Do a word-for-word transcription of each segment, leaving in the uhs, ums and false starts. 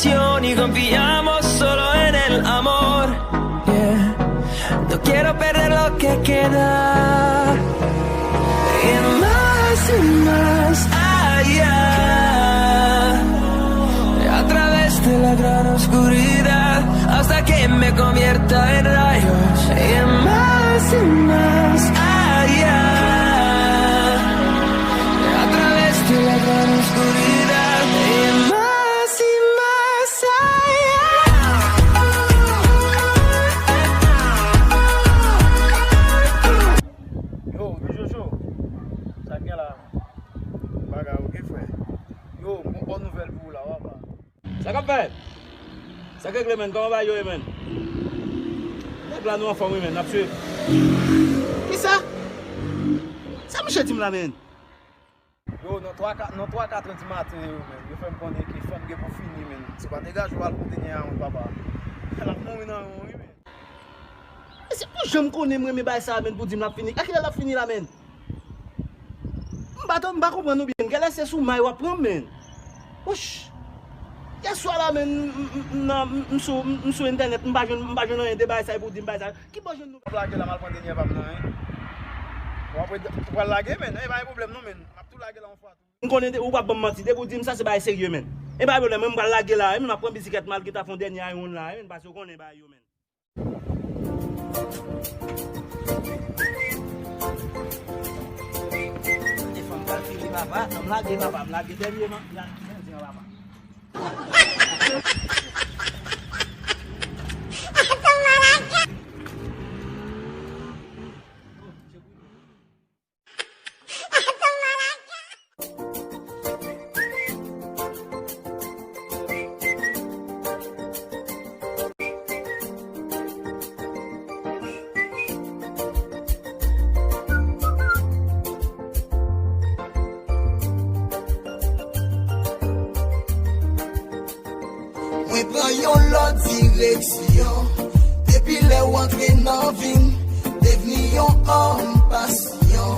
Y confiamos solo en el amor. Yeah. No quiero perder lo que queda. Y más y más allá, a través de la gran oscuridad, hasta que me convierta en rayos. Y más y más allá, a través de la gran oscuridad, y más y más allá. Yo, Jojo, sa k gen la? Bagay ok, frè. Yo, m gon bòn nouvèl pou ou la, papa. Sa k ap fèt? Sa k regle, menn? Kòman bagay yo ye, menn? Nèg la, nou anfòm, wi, menn, n ap swiv. Kisa? Sa misye di m la, menn? Yo, nan twa, ka- nan twa, katrè di maten yo, menn, yo fè m konnen ke fè m gen pou fini, menn. Si w pa degaje w al pran dènye a, menn, papa, l ap mouri nan yon, wi, menn. Mesye, ou janm konnen m renmen bagay sa a, menn, pou di m l ap fini. A kilè l ap fini la, menn? M pa t- m pa konprann ou byen. Genlè se sou may w ap pran m, menn. Wouch! Yèswa la, menn, m- m- m nan- m- m sou m- m sou entènèt, m pa jwenn m pa jwenn anyen de bagay sa yo pou di m bagay sa yo. Ki bò jwenn nou? W ap lage la, m al pran dènye pa m nan, wi. W ap w pral lage, menn. E pa gen pwoblèm non, menn. M ap tou lage la yon fwa tou. M konnen de- ou p ap ban m manti. Depi w di m sa, se bagay serye, menn. E pa gen pwoblèm, mwen m pral lage la, wi, menn, m ap pran bisiklèt m al gentan fè yon dènye a yon la, wi, menn, paske w konnen bagay yo, menn. Telefòn pral fini, papa. Ann lage, papa. M lage dènye, man. M lage dènye, papa. Mwen pran yon lòt direksyon. Depi lè w antre nan vi m, devni yon òm pasyon.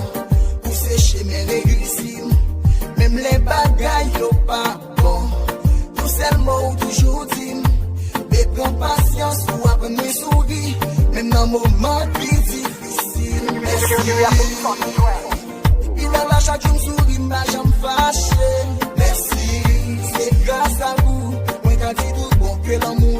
Ou se chemen reyisi m, menm lè bagay yo pa bon. Yon sèl mo ou toujou di m, be pran pasyans, ou aprann mwen souri, menm nan moman ki difisil. Mèsi. Depi lè la chak jou m souri, m pa janm fache. Mèsi, se gras a ou, mwen ka di tout bon ke lanmou